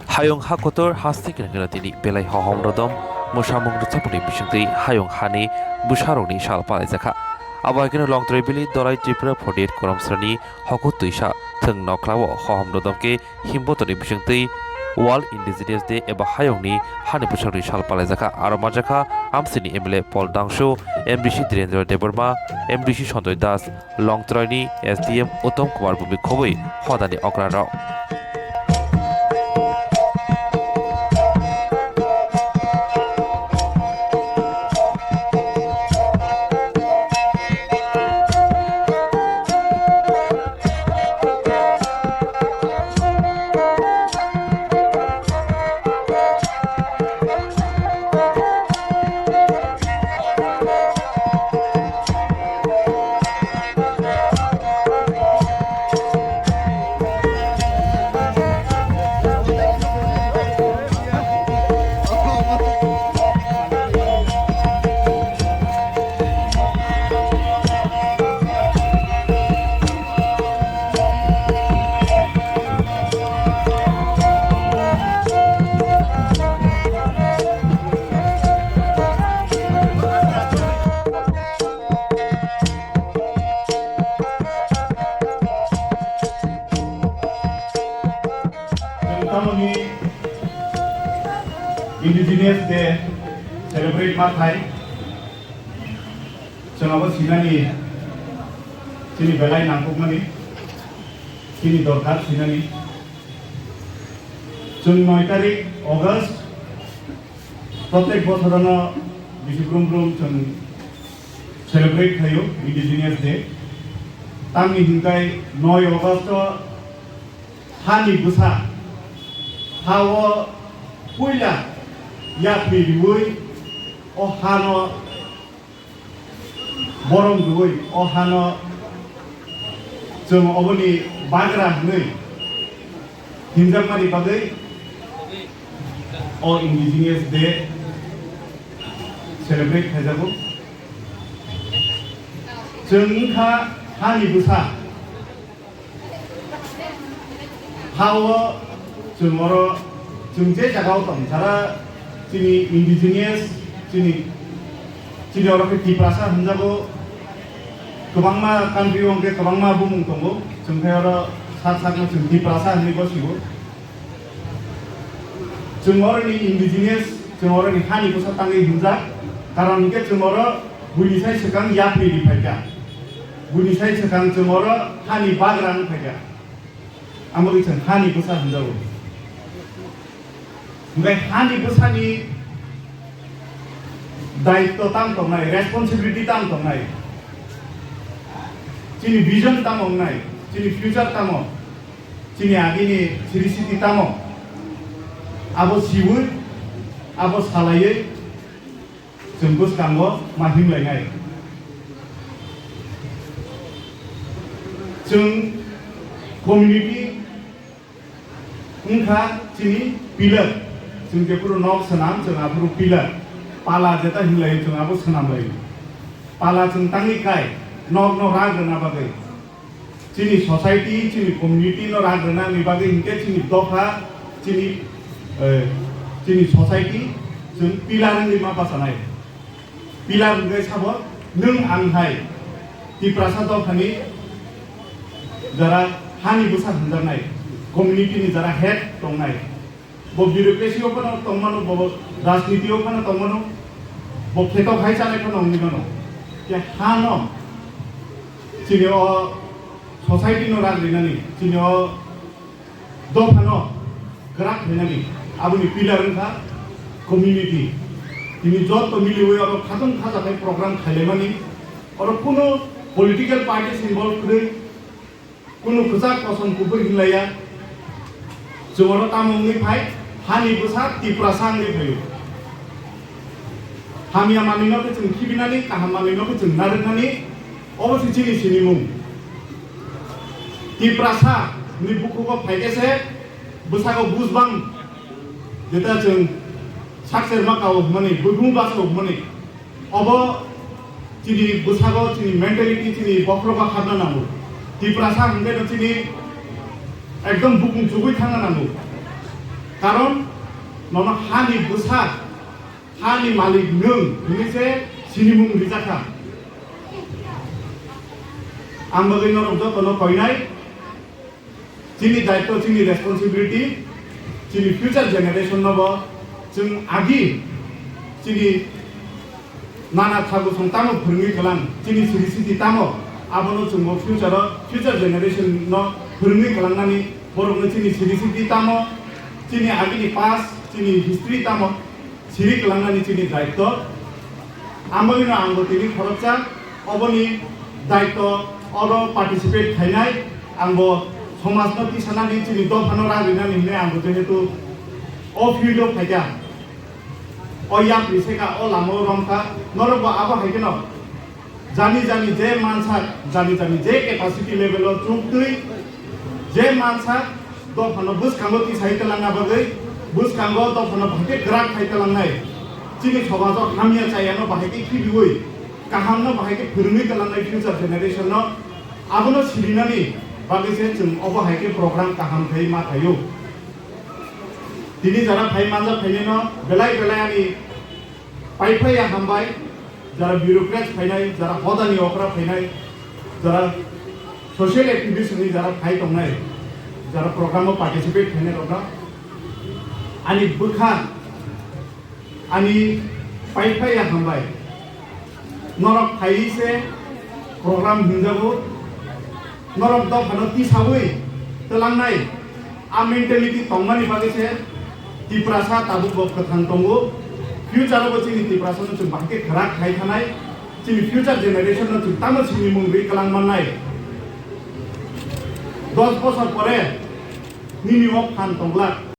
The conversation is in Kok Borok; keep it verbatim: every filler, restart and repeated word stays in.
Hayung ha kotor haste kena kena tini belai hohom rodom mwsamung rwchapmungni bisingtwi hayung hani bwsarokni sal palaijakha. Abo hai kheno Longtrai Valley Dorai Tripura forty eight Koramsrani hokutwisa thwng noklao hohom rodom khe himbotorni bisingtwi World Indigenous Day eba hayungni hani bwsarokni sal palaijakha. Aro manjakha Amsini M L A Paul Dangsu, M D C Dhirendra Debbarma, M D C Sanjoy Das, Longtraini S D M Uttom Kumar Bhumik khobwi hodani okrarok. Chwng tamoni Indigenous Day celebrate ma khai, chwng abo sinani chini belai nangkukmani, chini dorkar sinani. Chwng noi tarik August, protek bosorono bisi brum brum chwng celebrate khaio Indigenous Day. Tamni hinkai noi August o hani bwsa, ha o puila yapri riui o hano borom rwui o hano chwng oboni bagra hwnwi hinjakmani bagwi o Indigenous Day celebrate khaijago. Chwng wngkha hani bwsa. Ha o chwng oro, chwng je jaga o tong, jara chini indigenous, chini, chini oro khe Tiprasa hwnjago, kwbangma country o hwnkhe kwbangma bumung tongo, chwng khe oro sak sakno chwng Tiprasa hwnwi bo sio. Chwng oroni indigenous, chwng oroni hani bwsa tangwi hwnjak, karon hwnkhe chwng oro buini sai swkang yapri ri phaikha. Buini sai swkang chwng oro hani bagra wng phaikha. Amo khe chwng hani bwsa hwnjago. Hwnkhe hani bwsani daitto tamo tongnai, responsibility tamo tongnai, chini vision tamo wngnai, chini future tamo, chini agini siri siti tamo, abo siui, abo salaiwi, chwng bwskango ma himlainai. Chwng community wngkha chini pillar. Chwng jephuru nok swnam, chwng aphuru pillar. Pala jeta himlaio, chwng abo swnamlaio. Pala chwng tangwi kai, nokno rak rwna bagwi. Chini society, chini community no rak rwnani bagwi hinkhe chini dopha, chini, eh, chini society chwng pillar wngwi ma bachanai. Pillar wngwi sabo nwng ang hai Tiprasa dophani jara hani bwsa hwnjaknai, community ni jara head tongnai. Bo bureaucracy o phano tongmano, bo rajniti o phano tongmano, bo kheto hai chanai phano wngwi mano. Khe hano chini o society no rak rinani, chini o dophano kwrak khainani, aboni pillar wngkha community. Tini joto miliwi oro khatung khajakhai program khailaimani, oro kunu political parties involve kwrwi, kunu kwchak kosom kubui hinlaiya. Chwng oro tamo wngwi phai, hani bwsa Tiprasa wngwi phaio. Hamya manwino khe chwng khibinani, kaham manwino khe chwng narwknani, obo se chini sinimung. Tiprasa ni bukhugo phaikhe se bwsago bujbang, jeta chwng sakserma kao hwnmani, buibung basa hwnmani. Obo chini bwsago, chini mentality, chini bokhorogo habna nango. Tiprasa hwnkhe no chini ekdom bukung chugui thangna nango. Karon nono hani bwsa, hani malik nwng hwnwi se sinimung rijakha. Ang bagwi norok jotono koinai, chini daitw, chini responsibility, chini future generation no bo chwng agi chini nana thagu song tamo phwrwngwi kwlang, chini siri siti tamo, abono chwngbo future o, future generation no phwrwngwi kwlangnani borokno chini siri siti tamo, chini agini past, chini history tamo siri kwlangnani chini daitw. Amogwino angbo tini khoroksa oboni daitw oro participate khainai, angbo somajno tisanani chini dophano rang rinani hinwi angbo jehetu o field o phaikha. O yapri se ka, o lama o romkha, norok bo abo hai kheno jani jani je mansak, jani jani je capacity level o chuk twi je mansak dophano bwskango tisai twlangna bagwi, bwskango dophano bahai khe kwrak khai twlangnai, chini somajo hamya chayano bahai khe khibiwi, kahamno bahai khe phwrwngwi twlangnai future generation no, abono sirinani bagwi se chwng obo hai khe program kaham khai ma khaio. Tini jara phai manjak phainai no belai belai ani pai phai ya hambai, jara bureaucrats phainai, jara hodani okra phainai, jara social activists ni jara phai tongnai, jara program o participate phainai rok no ani bwkha ani pai phai ya hambai. Norok phaiwi se program hwnjago. Norok dophano tisawi twlangnai a mentality tongmani bagwi se Tiprasa tabuk bo kwthang tongo. Future o bo chini Tiprasa no chwng bahai khe kwrak khai thanai. Chini future generation no chwng tamo chini mung rwi kwlang mannai. Dos bosor pore nini o phan tongglak.